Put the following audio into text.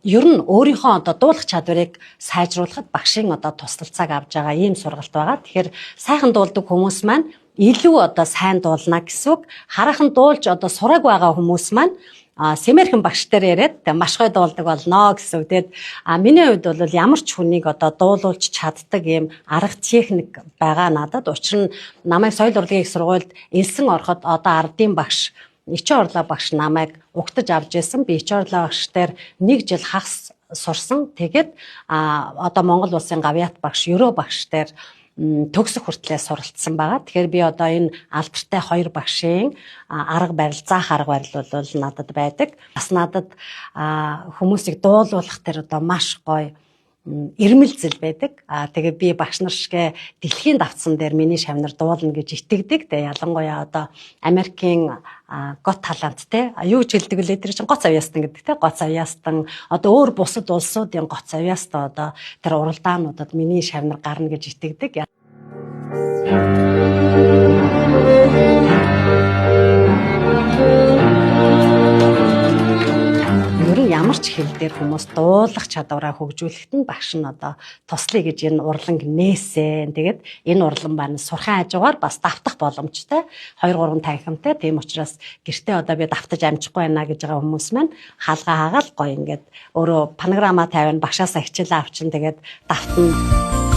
Ер нь өөрийнхөө одоо дуулах чадварыг сайжруулахад багшийн одоо туслалцааг авж байгаа ийм сургалт байгаа. Тэгэхээр сайхан дуулдаг хүмүүс маань илүү одоо сайн дуулна гэсэн үг. Хараахан дуулж одоо сураагүй байгаа хүмүүс маань сэмэрхэн багш дээр яриад маш гоё дуулдаг болно гэсэн үг. Тэгээд миний хувьд бол ямар ч хүнийг одоо дуулуулж чаддаг ийм арга техник байгаа надад. Учир нь намайг соёл урлагийн их сургуульд элсэн ороход одоо ардын багш Ичи Орлоо багш намайг угтаж авч ирсэн. Би Ичи Орлоо багш дээр нэг жил хагас сурсан. Тэгээд одоо Монгол улсын гавьяат багш Өрөө багш дээр төгсөх хүртлээр суралцсан байгаа. Тэгэхээр би одоо энэ алдартай хоёр багшийн арга барил, заах арга барил бол надад байдаг. Бас надад хүмүүсийг дуулуулах тэр одоо маш гоё ирмэлзэл байдаг. Тэгээ би багш нар шигэ дэлхийн давтсан дээр миний шавнар дуулна гэж итгэдэг. Тэгээ ялангуяа одоо Америкийн Got Talent те, юу гэж хэлдэг вүлээ, тэр чинь гоц авьяастан гэдэг те, гоц авьяастан, одоо өөр бусад улсуудын гоц авьяастан одоо тэр уралдаануудад миний шавнар гарна гэж итгэдэг. Ер нь ямар ч хэл дээр хүмүүс дуулах чадвараа хөгжүүлэхэд нь багш нь одоо туслая гэж энэ урланг нээсэн. Тэгээд энэ урлан маань сурхын хажуугаар бас давтах боломжтой. 2 3 танхимтай. Тийм учраас гэртээ одоо би давтаж амжихгүй байна гэж байгаа хүмүүс маань хаалгаа хаагаал гоё ингээд өөрөө фонограмма тавина, багшаасаа хичээлээ авчин, тэгээд давтна.